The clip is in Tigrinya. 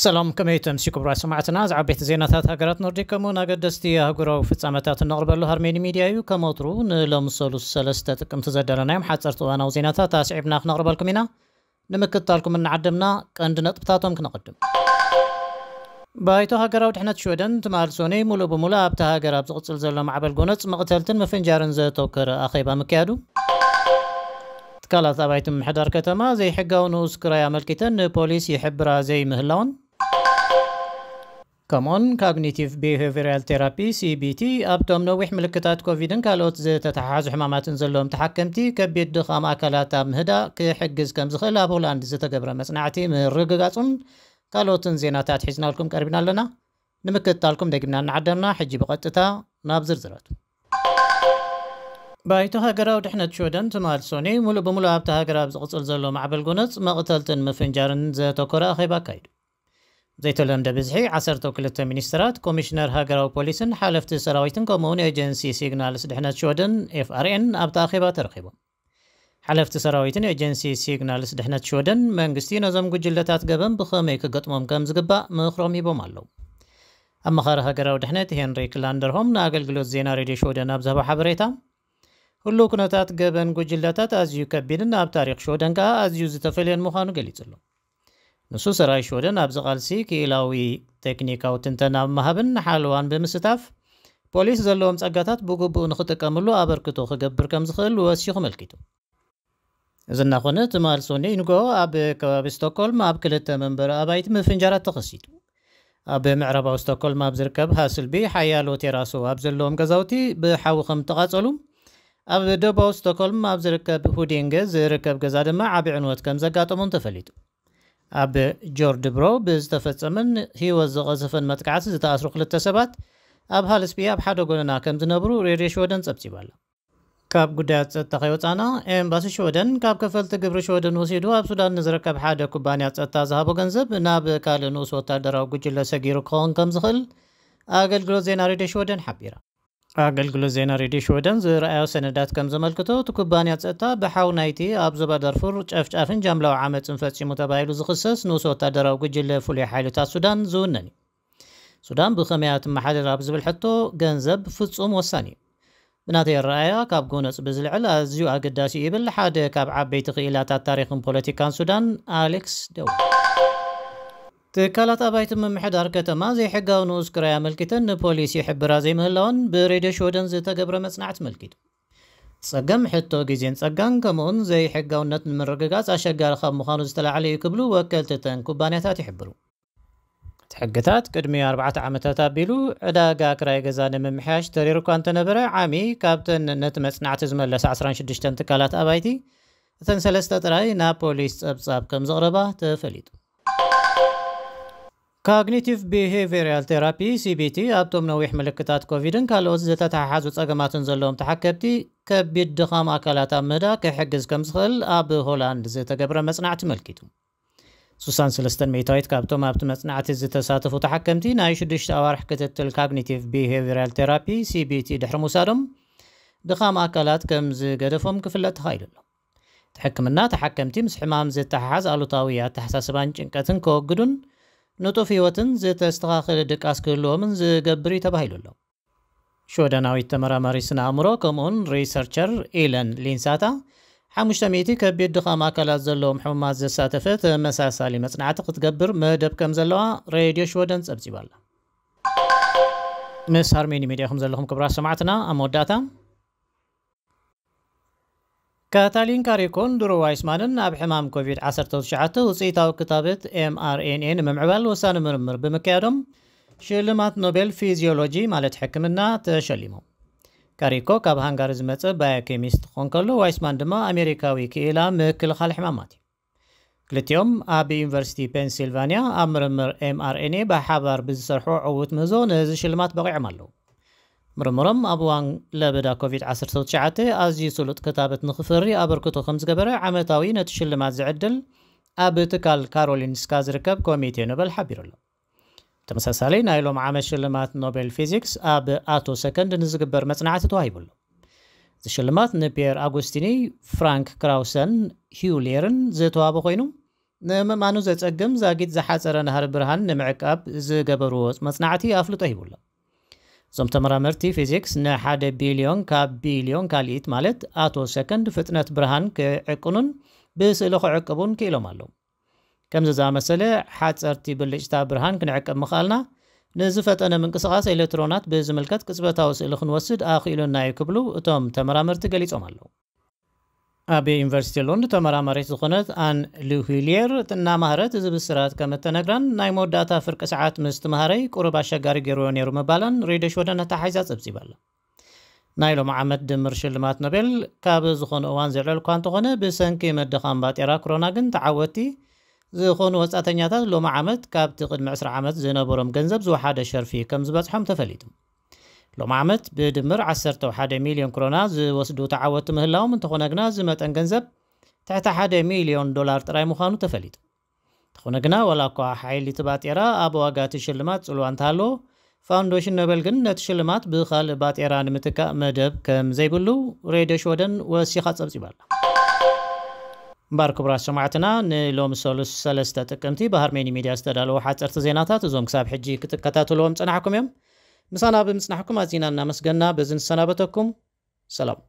ሰላም፣ ከመይ ተምሲ ክቡራት ሰማዕትና። ዝዓበይቲ ዜናታት ሃገራት ኖርዲክ ከምኡውን ኣገደስቲ ኣህጉራዊ ፍጻመታት እነቕርበሉ ሃርሜኒ ሚድያ እዩ። ከም ወትሩ ንሎምሰሉ ሰለስተ ጥቅምቲ ዘዳለናዮም ሓፀርቲ እዋናዊ ዜናታት ኣስዒብና ክነቕርበልኩም ኢና። ንምክትታልኩም እናዓደምና ቀንዲ ነጥብታቶም ክነቐድም። ባይቶ ሃገራዊ ድሕነት ሽወደን ትማል ሶኔ ሙሉእ ብሙሉእ ኣብታ ሃገር ኣብ ዝቕጽል ዘሎ ማዕበል ጎነጽ መቕተልትን ምፍንጃርን ዘተኮረ ኣኼባ ምክያዱ። ትካላት ኣባይቲ ምምሕዳር ከተማ ዘይሕጋዊ ንኡስ ክራይ ኣመልኪተን ንፖሊስ ይሕብራ ዘይምህላውን። ከምኡን ካግኒቲቭ ቢሄቪራል ቴራፒ፣ ሲቢቲ፣ ኣብቶም ነዊሕ ምልክታት ኮቪድን ካልኦት ዝተተሓሓዙ ሕማማትን ዘለዎም ተሓከምቲ ከቢድ ድኻም ኣካላት ኣብ ምህዳእ ክሕግዝ ከም ዝኽእል ኣብ ሆላንድ ዝተገብረ መጽናዕቲ ምርግጋጹን ካልኦትን ዜናታት ሒዝናልኩም ቀርቢና ኣለና። ንምክትታልኩም ደጊምና እናዓደምና፣ ሕጂ ብቐጥታ ናብ ዝርዝራቱ። ባይቶ ሃገራዊ ድሕነት ሽወደን ትማል ሶኔ ሙሉእ ብሙሉእ ኣብታ ሃገር ኣብ ዝቕጽል ዘሎ ማዕበል ጎነጽ መቕተልትን ምፍንጃርን ዘተኮረ ኣኼባ ኣካይዱ። ዘይተለምደ ብዝሒ ዓሰርተ ክልተ ሚኒስትራት፣ ኮሚሽነር ሃገራዊ ፖሊስን ሓለፍቲ ሰራዊትን ከምኡውን ኤጀንሲ ሲግናልስ ድሕነት ሽወደን ኤፍኣርኤን ኣብቲ ኣኼባ ተረኺቦም። ሓለፍቲ ሰራዊትን ኤጀንሲ ሲግናልስ ድሕነት ሽወደን መንግስቲ ነዞም ጉጅለታት ገበን ብኸመይ ክገጥሞም ከም ዝግባእ ምኽሮም ሂቦም ኣለዉ። ኣመኻሪ ሃገራዊ ድሕነት ሄንሪክ ላንደርሆም ንኣገልግሎት ዜና ሬድዮ ሽወደን ኣብ ዝሃቦ ሓበሬታ፣ ህሉው ኩነታት ገበን ጉጅለታት ኣዝዩ ከቢድን ኣብ ታሪኽ ሽወደን ከኣ ኣዝዩ ዝተፈልየን ምዃኑ ገሊጹ ኣሎ። ንሱ ሰራዊት ሽወደን ኣብዚ ቃልሲ ክኢላዊ ቴክኒካዊ ትንተና ብምሃብን ሓለዋን ብምስታፍ ፖሊስ ዘለዎም ጸጋታት ብግቡእ ንኽጥቀምሉ ኣበርክቶ ክገብር ከም ዝኽእል ወሲኹ ኣመልኪቱ። እዚ እናኾነ ትማል ሶኒ ንግሆ ኣብ ከባቢ ስቶክሆልም ኣብ ክልተ መንበሪ ኣባይቲ ምፍንጃራት ተኸሲቱ። ኣብ ምዕራባዊ ስቶክሆልም ኣብ ዝርከብ ሃስልቢ ሓያሎ ቴራሶ ኣብ ዘለዎም ገዛውቲ ብሓዊ ከም ተቓጸሉ፣ ኣብ ደቡባዊ ስቶክሆልም ኣብ ዝርከብ ሁዲንገ ዝርከብ ገዛ ድማ ዓቢ ዕንወት ከም ዘጋጠሞን ተፈሊጡ። ኣብ ጆርድብሮ ብዝተፈጸመን ህይወት ዝቐዘፈን መጥቃዕቲ ዝተኣስሩ ክልተ ሰባት ኣብ ሃልስቢ ኣብ ሓደ ጎደና ከም ዝነብሩ ሬድዮ ሽወደን ጸብጺባ ኣላ። ካብ ጉዳያት ጸጥታ ከይወጻና፣ ኤምባሲ ሽወደን ካብ ከፈልቲ ግብሪ ሽወደን ወሲዱ ኣብ ሱዳን ንዝርከብ ሓደ ኩባንያ ጸጥታ ዝሃቦ ገንዘብ ናብ ካልእ ንኡስ ወታደራዊ ጉጅለ ሰጊሩ ክኸውን ከም ዝኽእል ኣገልግሎት ዜና ሬድዮ ሽወደን ሓቢራ። ኣገልግሎት ዜና ሬድዮ ሽወደን ዝረኣዮ ሰነዳት ከም ዘመልክቶ፣ እቲ ኩባንያ ጸጥታ ብሓው ናይቲ ኣብ ዞባ ዳርፉር ጨፍጫፍን ጃምላዊ ዓመጽን ፈጺሙ ተባሂሉ ዝኽሰስ ንኡስ ወታደራዊ ጉጅለ ፍሉይ ሓይልታት ሱዳን ዝውነን እዩ። ሱዳን ብኸመይ እያ ትመሓደር ኣብ ዝብል ሕቶ፣ ገንዘብ ፍጹም ወሳኒ እዩ። ብናተይ ኣረኣእያ፣ ካብ ጎነጽ ብዝልዕል ኣዝዩ ኣገዳሲ እዩ ይብል ሓደ ካብ ዓበይቲ ክኢላታት ታሪኽን ፖለቲካን ሱዳን፣ ኣሌክስ ደው። ትካላት ኣባይቲ ምምሕዳር ከተማ ዘይሕጋዊ ንኡስ ክራይ ኣመልኪተን ንፖሊስ ይሕብራ ዘይምህላወን ብሬድዮ ሽወደን ዝተገብረ መጽናዕቲ ኣመልኪቱ። ጸገም ሕቶ ግዜን ጸጋን ከምኡውን ዘይሕጋውነት ንምርግጋጽ ኣሸጋሪ ካብ ምዃኑ ዝተላዕለ እዩ ክብሉ ወከልቲ እተን ኩባንያታት ይሕብሩ። እቲ ሕግታት ቅድሚ ኣርባዕተ ዓመታት ኣቢሉ ዕዳጋ ክራይ ገዛ ንምምሕያሽ ተሪሩ እኳ እንተነበረ፣ ዓሚ ካብተን ነቲ መጽናዕቲ ዝመለሳ ዓሰርተ ሽዱሽተ ትካላት ኣባይቲ፣ እተን ሰለስተ ጥራይ ናብ ፖሊስ ጸብጻብ ከም ዘቕረባ ተፈሊጡ። ካግኒቲቭ ቢሄቪራል ቴራፒ፣ ሲቢቲ፣ ኣብቶም ነዊሕ ምልክታት ኮቪድን ካልኦት ዝተተሓሓዙ ጸገማትን ዘለዎም ተሓከብቲ ከቢድ ድኻም ኣካላት ኣብ ምህዳእ ክሕግዝ ከም ዝኽእል ኣብ ሆላንድ ዝተገብረ መጽናዕቲ ኣመልኪቱ። ስሳን ሰለስተን ሚእታዊት ካብቶም ኣብቲ መጽናዕቲ ዝተሳተፉ ተሓከምቲ ናይ ሽዱሽተ ኣዋርሕ ክትትል ካግኒቲቭ ቢሄቪራል ቴራፒ፣ ሲቢቲ፣ ድሕሪ ምውሳዶም ድኻም ኣካላት ከም ዝገደፎም ክፍለጥ ተኻኢሉ ኣሎ። እቲ ሕክምና ተሓከምቲ ምስ ሕማም ዝተሓሓዝ ኣሉታዊ ኣተሓሳስባን ጭንቀትን ከወግዱን ንጡፍ ህይወትን ዝተስተኻኸለ ድቃስ ክህልዎምን ዝገብር እዩ ተባሂሉ ኣሎ። ሽወደናዊት ተመራማሪ ስነ ኣእምሮ ከምኡውን ሪሰርቸር ኢለን ሊንሳታ፣ ሓሙሽተ ሚእቲ ከቢድ ድኻም ኣካላት ዘለዎም ሕሙማት ዘሳተፈ ተመሳሳሊ መጽናዕቲ ክትገብር መደብ ከም ዘለዋ ሬድዮ ሽወደን ጸብጺባ ኣላ። ምስ ሃርሜኒ ሚድያ ኢኹም ዘለኹም ክቡራት ሰማዕትና። ኣብ መወዳእታ፣ ካታሊን ካሪኮን ድሮ ዋይስማንን ኣብ ሕማም ኮቪድ ዓሰርተ ትሽዓተ ውጽኢታዊ ክታበት ኤምኣርኤንኤ ንምምዕባል ወሳኒ ምርምር ብምክያዶም ሽልማት ኖቤል ፊዚዮሎጂ ማለት ሕክምና ተሸሊሞም። ካሪኮ ካብ ሃንጋሪ ዝመጸ ባዮኬሚስት ክኾን ከሎ፣ ዋይስማን ድማ ኣሜሪካዊ ክኢላ ምክልኻል ሕማማት እዩ። ክልቲኦም ኣብ ዩኒቨርሲቲ ፔንሲልቫንያ ኣብ ምርምር ኤምኣርኤንኤ ብሓባር ብዝሰርሖ ዕዉት ምህዞ ነዚ ሽልማት በቒዖም ኣለዉ። ምርምሮም ኣብ እዋን ለበዳ ኮቪድ ዓሰርተ ትሽዓተ ኣዝዩ ስሉጥ ክታበት ንኽፈሪ ኣበርክቶ ከም ዝገበረ ዓመታዊ ነቲ ሽልማት ዝዕድል ኣብ ትካል ካሮሊንስካ ዝርከብ ኮሚቴ ኖበል ሓቢሩ ኣሎ። ተመሳሳሊ ናይ ሎም ዓመት ሽልማት ኖቤል ፊዚክስ ኣብ ኣቶ ሰከንድ ንዝግበር መጽናዕቲ ተዋሂቡ ኣሎ። እዚ ሽልማት ንፒየር ኣጉስቲኒ፣ ፍራንክ ክራውሰን ሂውሌርን ዝተዋህበ ኮይኑ፣ ንምእማኑ ዘጸግም ዛጊት ዝሓጸረ ናህሪ ብርሃን ንምዕቃብ ዝገበርዎ መጽናዕቲ ኣፍልጦ ሂቡ ኣሎ። እዞም ተመራመርቲ ፊዚክስ ንሓደ ቢልዮን ካብ ቢልዮን ካልኢት ማለት ኣቶ ሰከንድ ፍጥነት ብርሃን ክዕቅኑን ብስእሊ ክዕቅቡን ክኢሎም ኣለዉ። ከምዚ ዝኣመሰለ ሓጸርቲ ብልጭታ ብርሃን ክንዕቅብ ምኽኣልና ንዝፈጠነ ምንቅስቓስ ኤሌክትሮናት ብዝምልከት ቅጽበታዊ ስእሊ ክንወስድ ኣኽኢሉና እዩ ክብሉ እቶም ተመራመርቲ ገሊጾም ኣለዉ። ኣብ ዩኒቨርሲቲ ሎንድ ተመራማሪት ዝኾነት ኣን ሉሂልየር እናማህረት እዚ ብስራት ከም እተነግራን ናይ መወዳእታ ፍርቂ ሰዓት ምስ ትምሃረይ ቁሩብ ኣሸጋሪ ገይርዎ ነይሩ ምባላን ሬድዮ ሽወደን ኣተሓሒዛ ጸብጺባ ኣላ። ናይ ሎሚ ዓመት ድምር ሽልማት ኖቤል ካብ ዝኾነ እዋን ዝልዕል እኳ እንተኾነ ብሰንኪ መደኻም ባጤራ ኮሮና ግን ተዓወትቲ ዝኾኑ ወጻእተኛታት ሎሚ ዓመት ካብቲ ቅድሚ ዕስራ ዓመት ዝነበሮም ገንዘብ ዝወሓደ ሸርፊ ከም ዝበጽሖም ተፈሊጡ። ሎም ዓመት ብድምር ዓሰርተ ሓደ ሚልዮን ክሮና ዝወስዱ ተዓወቲ ምህላዎም እንተኾነ ግና እዚ መጠን ገንዘብ ትሕቲ ሓደ ሚልዮን ዶላር ጥራይ ምዃኑ ተፈሊጡ። እንተኾነ ግና ዋላ እኳ ሓይሊ እቲ ባጤራ ኣብ ዋጋ እቲ ሽልማት ጽልዋ እንተሃለዎ፣ ፋውንዴሽን ኖቤል ግን ነቲ ሽልማት ብኻልእ ባጤራ ንምትካእ መደብ ከም ዘይብሉ ሬድዮ ሽወደን ወሲኻ ጸብጺባ ኣላ። እምበኣር ክቡራት ሰማዕትና ንሎም ሰሉስ ሰለስተ ጥቅምቲ ብሃርሜኒ ሚድያ ዝተዳለዉ ሓፀርቲ ዜናታት እዞም ክሳብ ሕጂ ክትከታተልዎም ፀናሕኩም እዮም። ምሳና ብምፅናሕኩም ኣዚና እናመስገና በዚ ንሰናበተኩም። ሰላም።